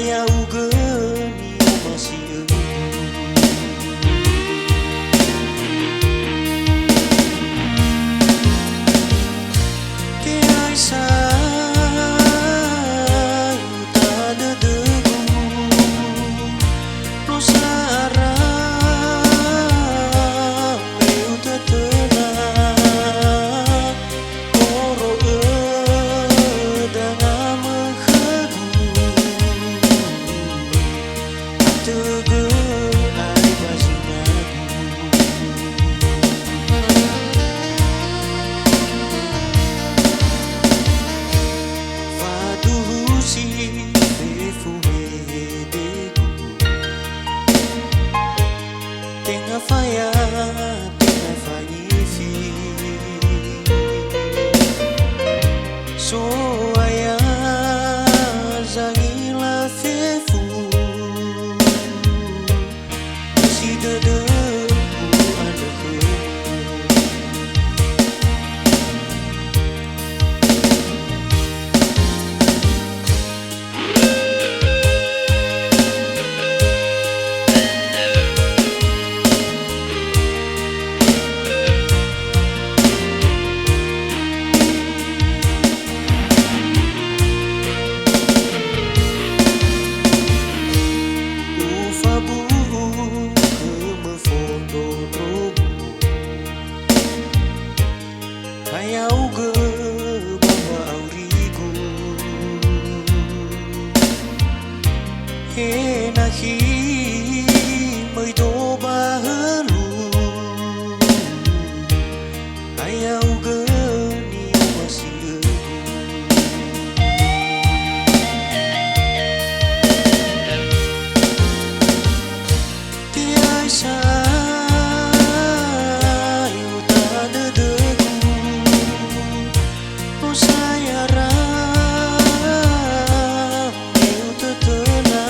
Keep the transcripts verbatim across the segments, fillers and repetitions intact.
Ya'ugö ni'omasi'ögu. Te'ai sa uta dödögu, no sa'ara eu tötöna. Oro'ö danga mökhögu, atögö ai ba zingagu. Faduhu si fefu hedegu. Tenga faya, tenga fangifi. So'aya zangila fefu. Si dödögu andrö khögu. Ufabu'u khömö foto ndrogu. Hayaugö ba wa'aurigu, he nakhi möido ba hölö, hayaugö ni'omasi'ögu. Te'ai sa uta dödögu, no sa'ara eu tötöna.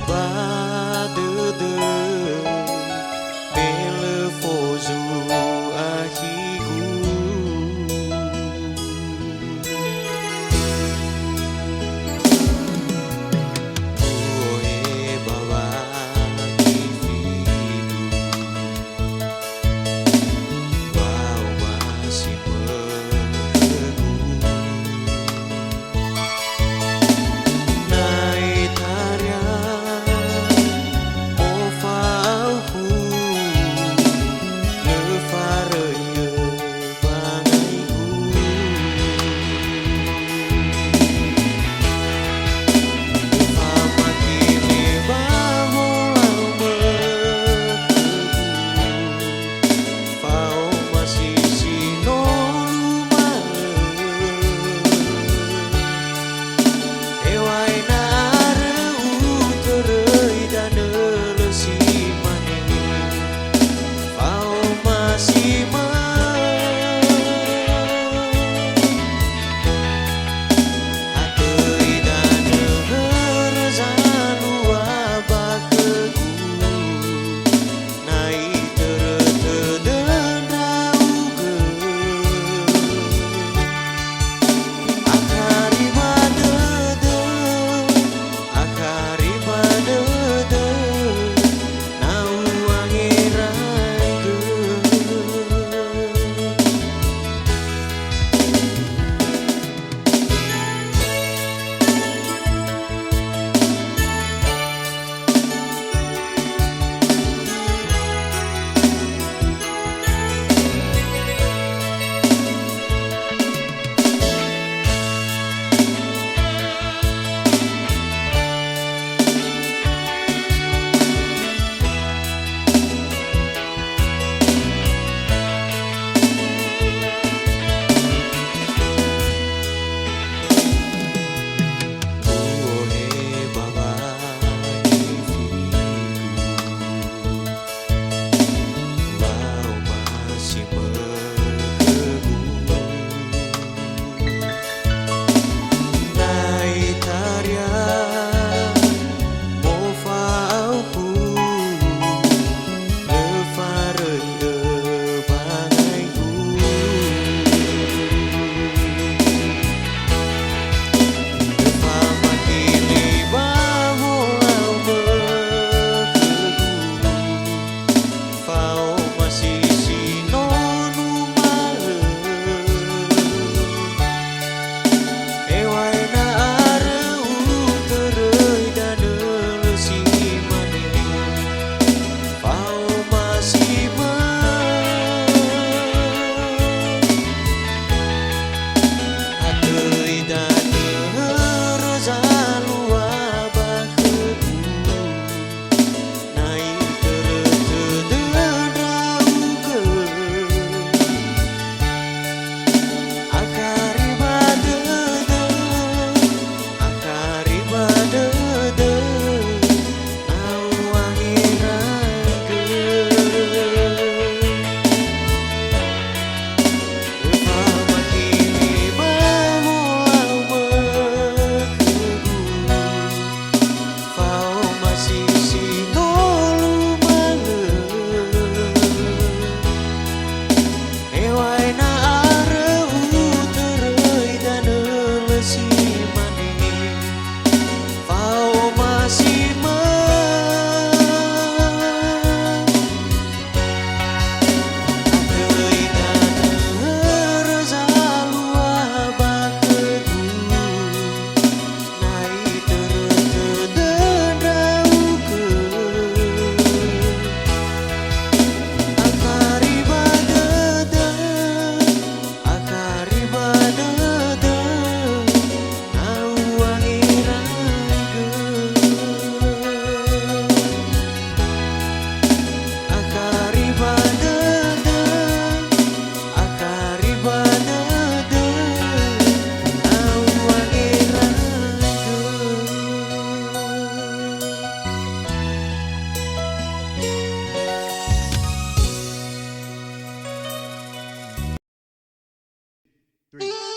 Ba dödö, me lö fozu akhigu. U'ohe ba wagifigu, wa'omasi mö khögu. Na itaria mofa'aukhu, lö faröi'ö bangaigu. Famakili ba wolau mö khögu. Fa'omasi si no lumalö. Heŵa'ae na arö utöröi danö lö si mane. Fa'omasi mö. Atöi danö hörö zalua ba khögu. Na itörö tödö ndra'ugö. Akhari ba dödö, akhari ba dödö, na u'angeraigö. U'ohe ba wagifigu, wa'omasi mö khögu. Na itaria mofa'aukhu, lö faröi'ö bangaigu. Lö famakili ba wolau mö khögu. Fa'omasi si no numalö. Heŵa'ae na arö utöröi danö lö si mane. Fa'omasi mö. Atöi danö hörö zalua ba khögu. Na itörö tödö ndra'ugö. Akhari ba dödö, akhari ba dödö, na u'angeraigö. Famakili ba wolau mö khögu. Fa'omasi si no lumalö. Heŵa'ae na arö utöröi danö lö si mane. Fa'omasi mö. Atöi danö hörö zalua ba khögu. Na itörö tödö ndra'ugö. Akhari ba dödö, akhari ba dödö, na u'angeraigö. Akhari ba dödö, akhari ba dödö, na u'angeraigö. Three.